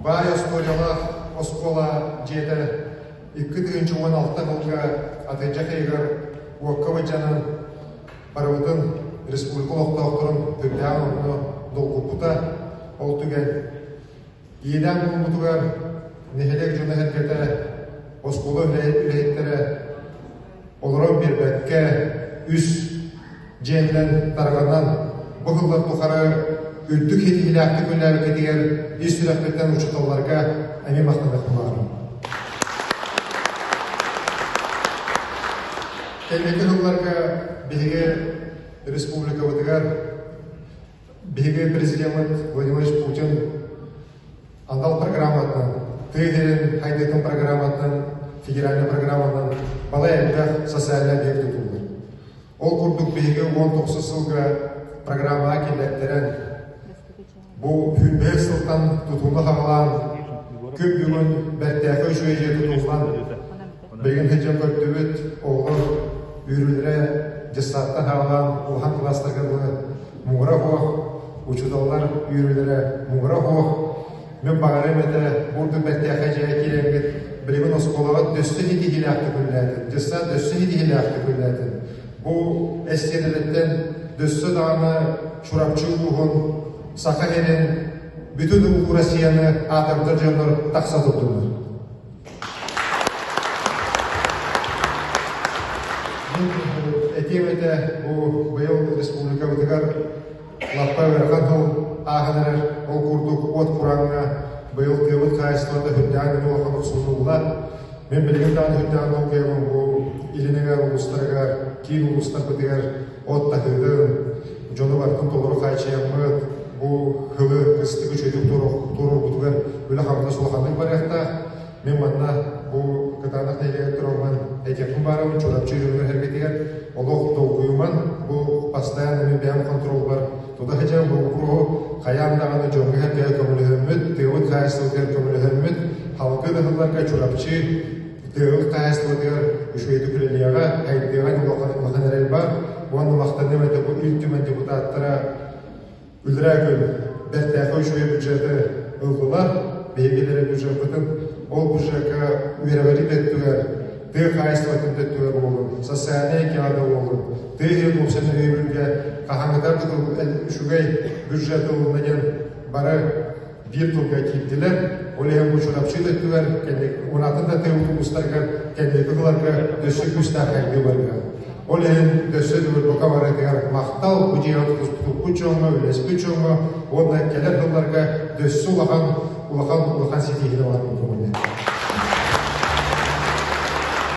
Баай остуоруйалаах оскуола дьиэтэ 2016 сылга атырдьах ыйыгар уокка былдьанан барыбытын республика олохтоохторун үрдээх онно долгуппута. Ол түгэн иэдээн буолбутугар нэһилиэк дьоно-сэргэтэ, оскуола үлэһиттэрэ олорон биэрбэккэ үс дьиэннэн тарҕанан бу сыллар тухары үрдүк ситиһиилээхтик үлэлээбиккитигэр ис сүрэхпиттэн учууталларга эмиэ махтаныахпын баҕарабын. Кэнники сылларга биһиги республикабытыгар биһиги президеммит Владимир Путин анал программатынан, тыа сирин хайдыытын программатынан, федеральнай программанан балай элбэх социальнай объект тутуллар. Ол курдук биһиги 19 сылга программаҕа киллэртэрэн, бу 25 сылтан тутууну хаҕалаан, күн бүгүн бэртээхэй үчүгэй дьиэ тутуллан, билигин сылдьан көрдүбүт, оҕолор үөрүүлэрэ дьыссааттан хаҕалаан улахан кылаастарга дылы муҥура суох, учууталлар үөрүүлэрэ муҥура суох. Мин баҕарыам этэ, бу ордук бэртээхэй дьиэҕэ киирэҥҥит, билигин оскуолаҕыт өссө ситиһиилээхтик үлэлээтин, дьыссаат өссө ситиһиилээхтик үлэлээтин. Бу эстиэнэлэриттэн өссө даҕаны Чурапчы улууһун, Саха сирин, бүтүн улуу Россияны аатырдар дьоннор тахса турдуннар. Мин этиэм этэ, бу быйыл республикабытыгар лаппа ыарахан сыл ааһан эрэр. Ол курдук уот курааҥҥа быйыл тыабыт хаһаайыстыбата сүрдээҕин улахан охсуллубута. Мин билигин даҕаны сүрдээҕин долгуйабын бу илин эҥээр улуустарыгар, киин улуустарбытыгар от таһыытын, дьону барытын толору хааччыйаммыт, бу сылы кыстык үчүгэйдик туруорбутугар үлэ-хамнас улаханнык барыахтаах. Мин манна бу кытаанах нэһилиэгэр тураммын этиэхпин баарабын Чурапчы дьонугар сэргэтигэр олох долгуйуман бу постоянно мин бэйэм контролбар тута сылдьан бу боппуруоһу хайаан даҕаны дьоҥҥо-сэргэҕэ көмөлөһөммүт, тыабыт хаһаайыстыбатыгар көмөлөһөммүт, халгы да сылларга Чурапчы тыабыт хаһаайыстыбатыгар үчүгэйдик үлэлиэҕэ, хайдыаҕа улахан улахан эрэл баар. Уонна махтаныам этэ бу Ил Түмэн депутаттара Үлэрээ күн бэртээхэй үчүгэй бюджеты ыллылар. Биһиги эрэ бюджеппытын ол бюджекка үөрэҕирии да өттүгэр, тыа хаһаайыстыбатын да өттүгэр буоллун, социальнай эйгэҕэ да буоллун, тыа иһин уопсай өйөбүлгэ хаһааҥҥытар да үчүгэй бюджет ылынна диэн бары биир тылга киирдилэр. Ол иһин бу Чурапчы да өттүгэр, уонатын да тыа улуустарыгар кэнники ыларга өссө күүстээх хайдыы барыа. Ол иһин өссө төгүл бука барытыгар махтал бу дьиэҕэ тутуспут дьоҥҥо, үлэспит дьоҥҥо уонна кэлэр сылларга өссө улахан, улахан, улахан ситиһиини.